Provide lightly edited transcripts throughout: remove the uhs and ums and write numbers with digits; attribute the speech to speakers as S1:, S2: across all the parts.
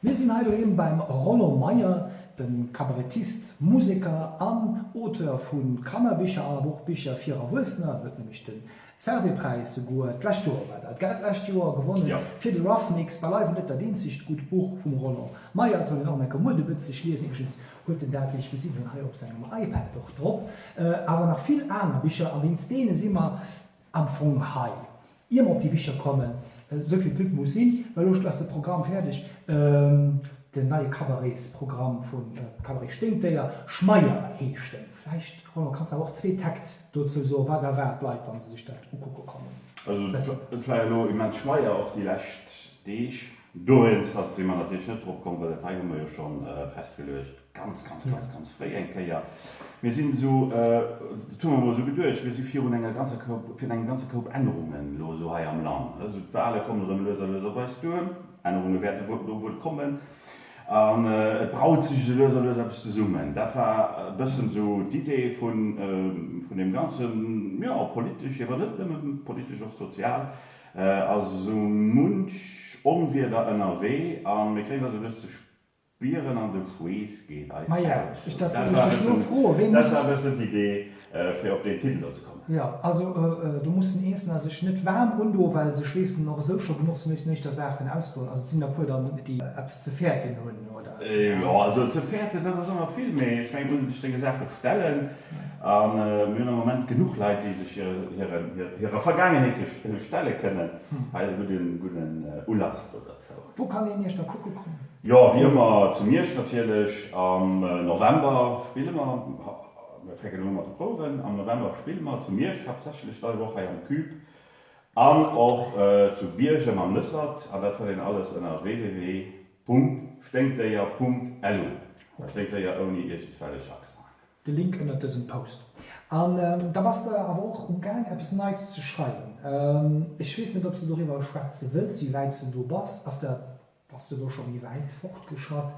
S1: Mir sinn hei doheem beim Rollo Meyer, de Kabarettist, Museker an Auteur vu Kannerbicher an awer och Bicher fir Erwuessener. En huet nämlech de Servais-Präis souguer d'lescht Joer, war dat, gell, d'lescht Joer gewonnen fir de Rough Mix, beileiwen net dat eenzegt gutt Buch vum Rollo Meyer. Et soll een och eng Kéier Muedebëtzeg liesen. Iwwregens huet en dat, wéi ech gesinn hunn, hei op sengem iPad och drop. Awer nach vill aner Bicher a wéinst deene si mer am Fong hei. Ier mer op déi Bicher kommen, esou vill Pub muss sinn, well elo ass de Programm fäerdeg, den neie Cabaretsprogramm vum Cabaret Sténkdéier, Schmeier heescht en. Vläicht, Roland, kanns de awer och zwee Täkt dozou soen, wat erwaart d'Leit, wa se sech dat ukucke kommen?
S2: Also et war jo elo immens schweier, och déi lescht Deeg. Dowéinst si mer natierlech net drop komm, well dat hei hu mer jo scho festgeluecht, ganz, ganz, ganz, ganz fréi eng Kéier. Mir sinn esou, dat hu mer emol esou geduecht, mir si virun enger ganzer Koup, virun engem ganze Koup Ännerungen elo esou hei am Land. Also d'Wahle kommen erëm lues a lues op eis duer, Ännerunge wäerte do wuel kommen an et braut sech esou lues a lues eppes zesummen. Dat war e bëssen esou d'Idee vun, vun deem Ganzen, jo, politesch, ewer net nëmme politesch, och sozial. Ass esou munch Onwieder ënnerwee a mir kréien dat esou lues ze spieren an de Schweess geet eis aus. Dat war e bëssen d'Idee, fir op deen Titel do ze kommen.
S1: Jo, also do mussen Eenzeler sech net waarm undoen, well se schweessen och esou scho genuch, se mussen éischter Saachen ausdoen. Also et sinn der puer dann, déi eppes ze fäerten hunn, oder?
S2: Jo, also ze fäerten, dat ass ëmmer vill, mee ech mengen, et muss ee sech senge Saache stellen. A mir hunn am Moment genuch Leit, déi sech hirer Vergaangenheet stelle kënnen. Hei ass e gudden Ulass do derzou.
S1: Wou kann een Iech da kucke kommen?
S2: Jo, wéi ëmmer zu Miersch natierlech. Am November spille mer, mir fänken elo u mat de Prouwen, am November spille mer zu Miersch haaptsächlech, dann awer och hei am Cube an och zu Biergem am Nëssert. An dat fënnt een alles ënner www.sténkdéier.lu, Sténkdéier ouni iergendswellech Accenten.
S1: De Link ënnert dësem Post. An da bass de awer och um Gaang eppes Neits ze schreiwen. Ech weess net, ob s de doriwwer schwätze wëlls, wéi wäit s de do bass. Ass dat, bass de do scho méi wäit fortgeschratt?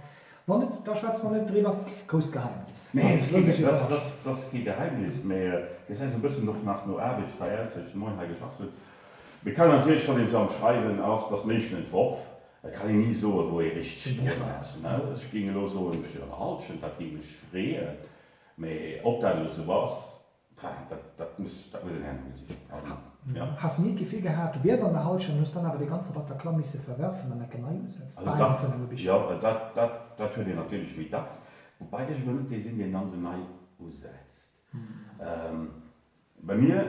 S1: Wann net, da schwätze mer net driwwer. Grousst Geheimnis.
S2: Nee, dat ass kee Geheimnis, mee et gesäit esou e bëssen och nach no Aarbecht hei aus, well ech de Moien hei geschafft hunn. Mee kann natierlech, wann een esou am Schreiwen ass, dat ass den éischten Entworf, et kann een ni soen, wou ee richteg drun ass. Ech géing elo soen, ech sinn an der Hallschent, dat géing mech freeën, mee ob dat elo esou ass, dat muss dat muss een herno gesinn. Also,
S1: jo. Has ni d'Gefill gehat, du wiers an der Hallschent, hues dann awer dee ganze Bataclan misse verwerfen an enke nei usetzen?
S2: Also dach, jo, dat dat dat huet een natierlech méi dacks, woubäi ech elo net dee sinn, deen dann esou nei usetzt. Bei mir,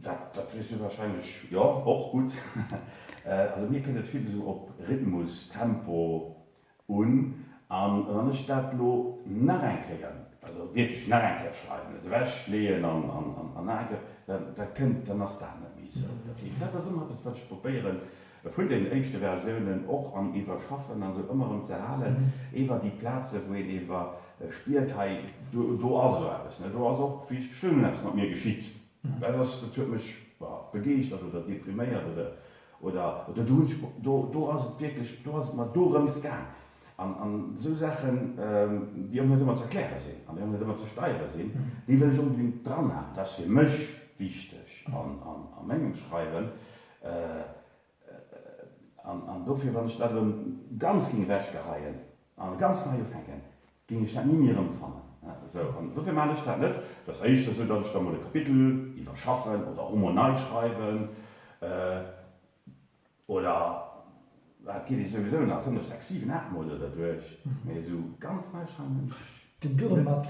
S2: dat dat weess du wahrscheinlech jo och gutt, also mir kënnt et vill esou op Rhythmus, Tempo un an wann ech dat elo nach eng Kéier, also wierklech nach eng Kéier schreiwen, et ewech leeën an an nach eng Kéier, da da kënnt, dann ass dat net méi esou. Dat heescht, dat ass ëmmer eppes wat ech probéieren vun den éischte Versiounen och am Iwwerschaffen an esou ëmmer erëm ze halen, ewer déi Plaze wou een ewer spiert, hei do do ass elo eppes, ne, do ass och, wéi ech geschriwwen hunn, eppes mat mir geschitt. Dat ass, dat huet mech begeeschtert oder depriméiert oder oder oder do hunn ech, do do ass et wierklech, do ass et mer dorëms gaang. An an esou Saachen, déi och net ëmmer ze erkläre sinn an déi och net ëmmer ze steiere sinn, déi wëll ech onbedéngt dran halen. Dat ass fir mech wichteg an an a mengem Schreiwen. An dofir, wann ech dat elo ganz géing ewechgeheien an ganz nei ufänken, géing ech dat ni méi erëmfannen. Esou, an dofir maachen ech dat net. Et ass éischter esou, datt ech da mol e Kapitel iwwerschaffen oder och emol nei schreiwen. Oder et geet ee souwisou nach 5, 6, 7, 8 mol do derduerch, mee esou ganz nei schreiwen hunn ech
S1: Den Dürrenmatt,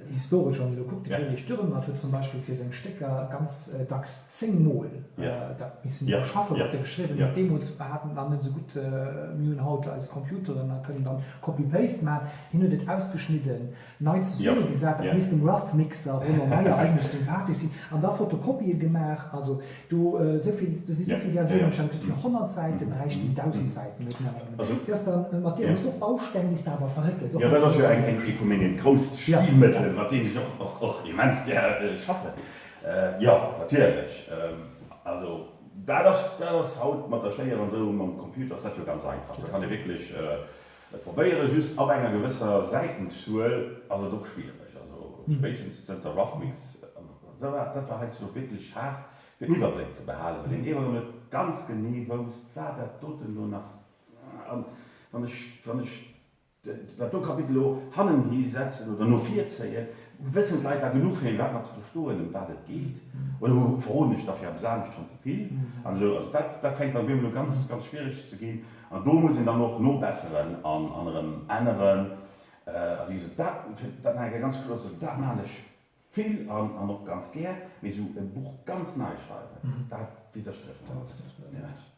S1: historesch, wann een elo kuckt, de Friedrich Dürrenmatt huet zum Beispill fir seng Stécker ganz dacks 10 Mol dat missen iwwerschaffen, wat e geschriwwen huet. Deemools haten nach net esou gutt, mir hunn haut eis Computeren a kënnen dann Copy-Paste maachen. Hien huet et ausgeschnidden, nei zesummegesat, dat misst dem Rough Mixer Roland Meyer eigentlech sympathesch sinn, an da Fotokopië gemaach. Also do esouvill, do si souvill Versiounen entstanen, fir 100 Säite bräicht een 1.000 Säiten, huet en awer gemaach. Wéi ass dann mat dir? Hues du och Bausteng, déi s de awer verréckels?
S2: Jo, dat ass jo eng vu menge grouss Stilmëttelen, mat deenen ech och immens gär schaffen. Jo, natierlech. Also dat ass, dat ass haut mat der Schéier an esou, mam Computer ass dat jo ganz einfach. Do kann ee wierklech Et probéieren, just ab enger gewësser Säitenzuel ass et och schwiereg. Also spéitstens zënter Roughmix, dat war dat war heiansdo wierklech haart fir den Iwwerbléck ze behalen, well een ewer net ganz genee wousst, war dat doten elo nach. An wann. Wann ech, wann ech dat do Kapitel elo hannenhi setzen oder no vir zéien, wëssen d'Leit da genuch fir iwwerhaapt nach ze verstoen, ëm wat et geet? Oder hu verroden ech da fir eppes anescht schonn ze vill? An esou, also dat, dat fänkt dann op eemol u ganz, ganz schwiereg ze ginn. An do muss een dann och nobesseren an, an erëm änneren. A wéi gesot, dat, fir dat nach eng Kéier ganz kloer ze soen, dat maachen ech vill an, an och ganz gär, mee esou e Buch ganz nei schreiwen, dat widderstrieft mer e bëssen.